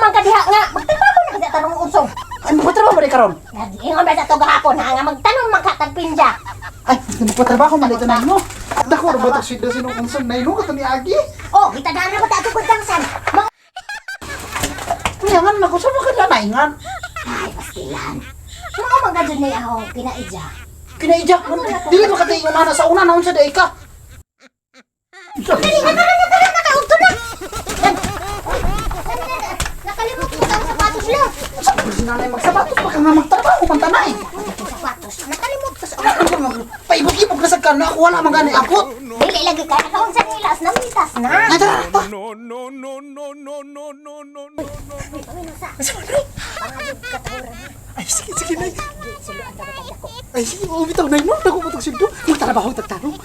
man ka diha nga magtrabaho na ka tarong usong. Ay, magpatrabaho ba di karon? Nagiingon ba sa to gahapon ha nga magtanom man ka tagpinja. Ay, magpatrabaho man dito na mo. Dako ra ba to sweldo si nung unsong nay no kato ni Agi? Oh, kita na ba ta tugod tangsan. Mga Kuyangan na ko sa mga lanayngan. ay pastilan. Mao man ka jud ni akong kinaidya. Kinaidya, dili ba ka tayo una sa una naon sa day ka? Dali na tara na tara nakaudto na. Yan. Uy, nakalimot ko sa sapatos lo. Sa si nanay magsapatos pa ka nga magtrabaho man tanay. Sapatos. Nakalimot ko sa Paibog-ibog na sa kano ako wala man gani apot. Dili lagi kay nakaunsa nila namitas na. Ay, tara, ta. No, no, no, no, no, no, no, no, no. Uy, pamino sa. Pangayog katawran. Ay, sige, sige, nay. Suluan dapat ang dako. Ay, sige, oh, bitaw, nay, no? Dako pa sweldo. Magtrabaho, tagtarong.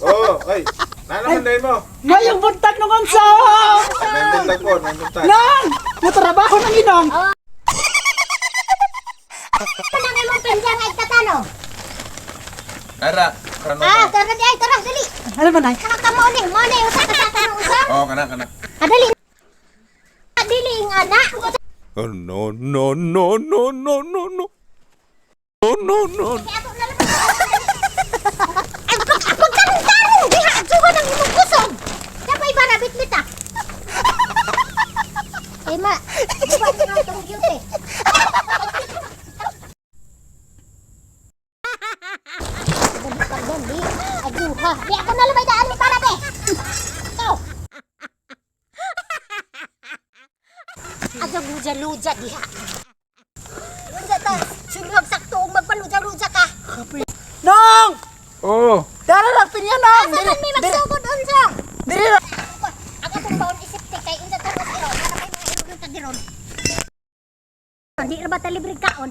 Oh, ay. Nanaman dahil mo. Ngayong buntag nung unsong! May buntag po, may buntag. Nang! Matrabaho ng inong! Ano ang imong pinja nga ikatanong? Tara, kano Ah, tara di ay, tara dali. Ano ba, nay? Nakakamo ni, mo ni usa ka sa tanong usa. Oh, kana kana. Ah, dali. Ah, dili nga na. Oh, no, no, no, no, no, no, no. No, no, no. Kaya ato na lang. Ay, pag pagtarong-tarong diha adsuhan ang imong kusog. Dabay ba rabit bita? Ay ma, di ba nga itong cute eh? Dali, aduha. Di ako na lumay daan ni para be. Ito. Adto luja-luja diha. Unsa ta? Sulog sakto ug magpaluja-luja ka. Nong! Oh, Dara lang, pinya, nong! Asa man may magsugod unsa? Diri ra! Ang atong baon isip ti kay unsa ta mas iro, para kay mga iro ng kadiron. Di ra ba ta libre kaon?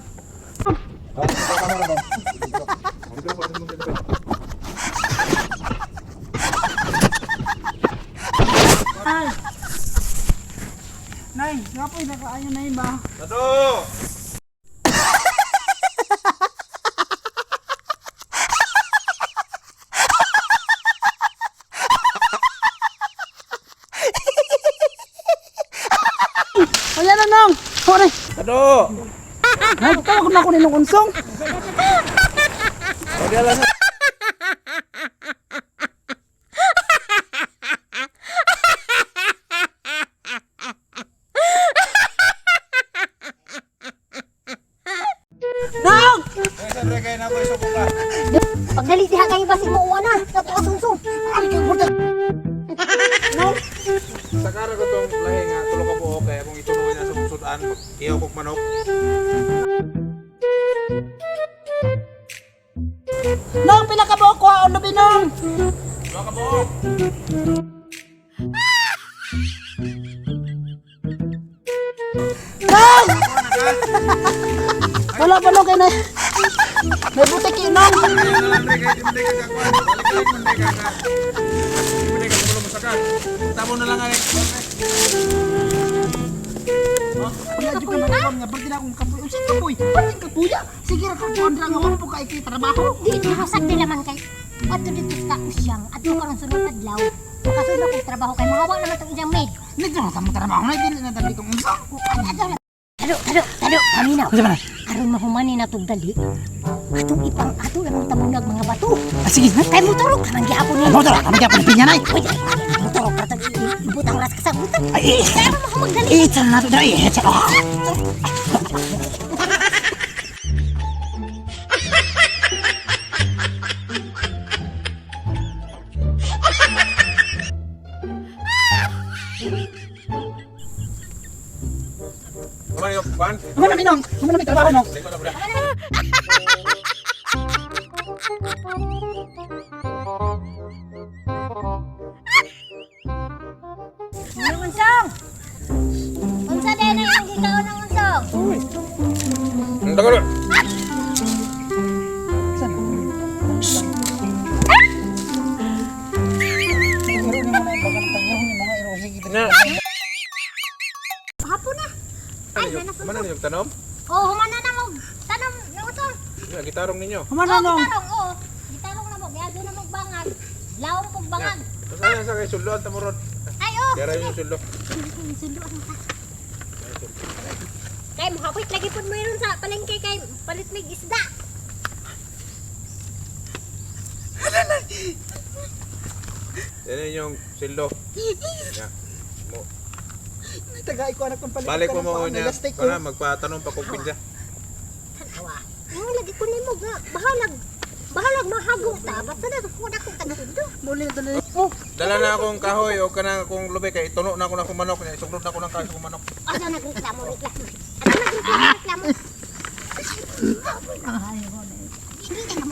Nay! Nay, gapoy nakaayo nay ba? Tado! Ayan na, nong! Hore! Tado! Nay, tawag na ako ninong unsong! Nong! Ay, sa kay na ko isuko ka. Pagdali diha kayo basig mo uwa na. Natuasungsong. Ay, kang buta! Nong! Sa kara ko tong lahi nga tulo ka buok kay akong ituloy na sa sudan, ihaw kog manok. Nong, pila ka buok ko, lubi, nong! Tulo ka buok. Nong! Wala pa nong kay nay. May butik yun, nong! Ay, na lang kay di man ka kakuan. Balik-balik man ka ka. Di man ka kulo mo saka. Tabo na lang ay. Wala jud ka makaon nga pag akong kapoy. Unsa kapoy? Pating kapuya. Sige ra ka kuan ra nga wa po kay kay trabaho. Di di nila man kay adto dito sa usyang adto karon sunod adlaw. Makasunod kog trabaho kay mahawa naman tong iyang maid. Nidto na sa mo trabaho na dili na dali kong unsa. Adto na. Tado, tado, tado, paminaw. Unsa man? Aron mahumani na tog dali. Atong ipang ato lamang tamunag mga bato. Ah, sige na. Kay motorok ka man gihapon ni. Mo tara, kami gyapon pinya nay. Uy, motorok ka tag ibutang ras ka sa butang. Ay, eh, Kaya mahumag dali. eh, tsara na to dai. Eh, tsara. Kuman yo, kuan. Human na minong, human na may trabaho nong. Liko na bra. Anong unsong? Unsa din ang imong gikaon ng unsong? Ang tagal. San? Iro ni mo na yung pagkatang ni mga iro sige. Na. Hapon na. Ay, Ano man yung tanom? Oh, humana na mo. Tanom ng unsong. Ya, gitarong ninyo. Human na Oh, nong. gitarong, oo. Gitarong na mo. Giadto na mo bangag. Lawom pog bangag. Sa sa kay sulod tamuron. Ay, oh. Yara yung sulod. Sundo ang ka. Kay mohapit lagi pud mo ron sa palengke kay palit mig isda. Yan yung sildo. Ya. Mo. Tagay ko anak kong palit. Balik mo mo niya. Elastic ko. Kana magpatanong pa kog pinsa. Tanawa. Ang lagi ko nimo nga bahalag bahalag mahago ta basta na ko na ko tagsundo. Muli na dala. Oh, Dala na akong kahoy o kana akong lubi kay ituno na ako na akong manok niya. Isuglod na ako ng kahoy sa akong manok. Asa nagreklamo reklamo. Asa nagreklamo reklamo. Hindi na